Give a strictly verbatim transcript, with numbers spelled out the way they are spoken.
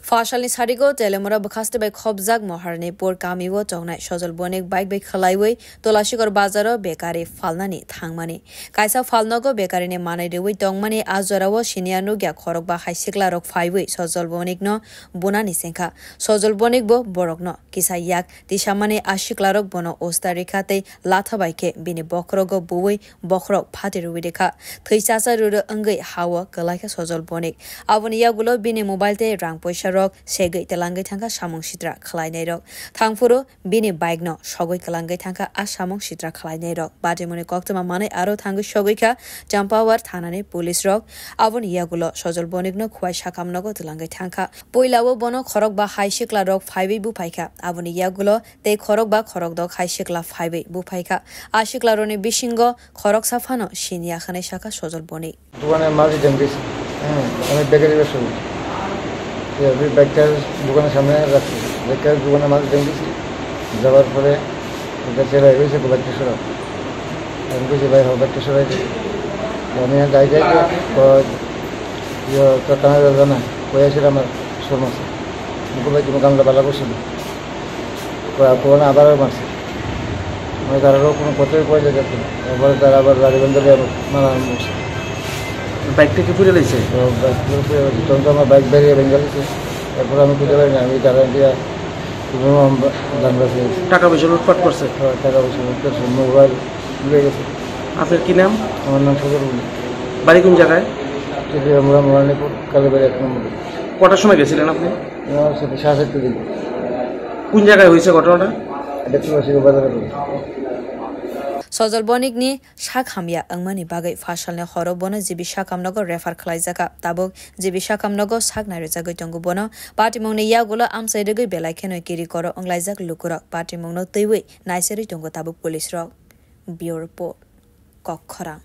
Phasalni sarigo Telemura bwkhaste bai khopjak Moharanipur kamio tongnai Sojol Bonik bike bai khwlaiwi Tulasikor bazaro bekari phalnani thangmani. Kaisa phalnogo bekarini manwi rwui tongmani a jorao siniya nukya khorokba hai siklarok phaiwi Sojol Bonikno bunani chengkha. Sojol Bonik bo borokno kisa yak tisamani a siklarok bono usta rikha tei latha bai khe bini bokhorogo buwi bokhorok phati rwui rikha. Thwi chacha rwrw wngwi hao kwlaikha Sojol Bonik. Aboni yagulo bini mobile tei rang poisa rok segwi twlangwi thangkha samung sitra khwlainairok. Thangphuru bini bike no sogwi kwlangwi thangkha a samung sitra khwlainairok. Batimoni koktwma manwi aro thangwi sogwikha Champawar thanani police rok. Aboni yagulo Sojol Bonik no Khwai Sakham nogo twlangwi thangkha. Puilao bono khorokba hai siklarok phaiwi buphaikha. Aboni yagulo tei khorokba khorokdok hai sikla phaiwi buphaikha. A siklarokni bisingo khoroksa phano siniya hwnwi sakha Sojol Bonik. দোকানে মাল দিতাম গেছি। হ্যাঁ, আমি বেকারি ব্যবসা করি। এই আমি ব্যাগটা দোকানের সামনে রাখছি। ব্যাগটা দোকানে মাল দিতাম গেছি। যাওয়ার পরে একটা ছেলে রয়েছে, "বাইকটা সরাও।" আমি কইছি, "ভাই, হ্যাঁ, বাইকটা সরাই দিই।" তো আমি যাই যাই তো, তো, ইয়ে, তো কানাডা জানা, কই আছে আমার শোরুম আছে। আমি কই, "ভাই, তুমি কামটা ভালো করছো না।" কো-, কোন আবার মারছে। মানে তারা কোনো কথাই কইলে যাচ্ছে না। এরপরে তারা আবার গাড়ি বন্ধ করে আবার মারা আরম্ভ করছে। বাইকটা কি পুড়ে লাইছে? তো বাইক পুড়ে, পুড়ে গেছে। তখন তো আমার বাইক বেরিয়ে ভেঙে গেছে। এরপরে আমি খুঁজে পাই না, আমি তারা দিয়ে কোনো দাম রাখি। টাকা পয়সা লুটপাট করছে? হ্যাঁ, টাকা পয়সা লুট করছে, মোবাইল নিয়ে গেছে। আপনার কি নাম? আমার নাম সজল বণিক। বাড়ি কোন জায়গায়? আমরা মরানিপুর কালীবাড়ি এক নম্বর। কটার সময় গেছিলেন আপনি? আমার সাথে সাড়ে সাতটার দিকে। কোন জায়গায় হয়েছে ঘটনাটা? এটা তুলসীগো বাজারে পড়ে। Sojol Bonikni sak hamya wngmani bagwi phasalni horo bono G B Sakham nogo refer khwlaijakha. Tabuk G B Sakham nogo sak nairwjagwi tongo bono. Patimungni yagulo amchai rwgwi belai kheno kiri koro wnglaijak lukurok. Patimungno twiwi naiserwi tongo tabuk police rok. Bureau Report, Kokkhorang.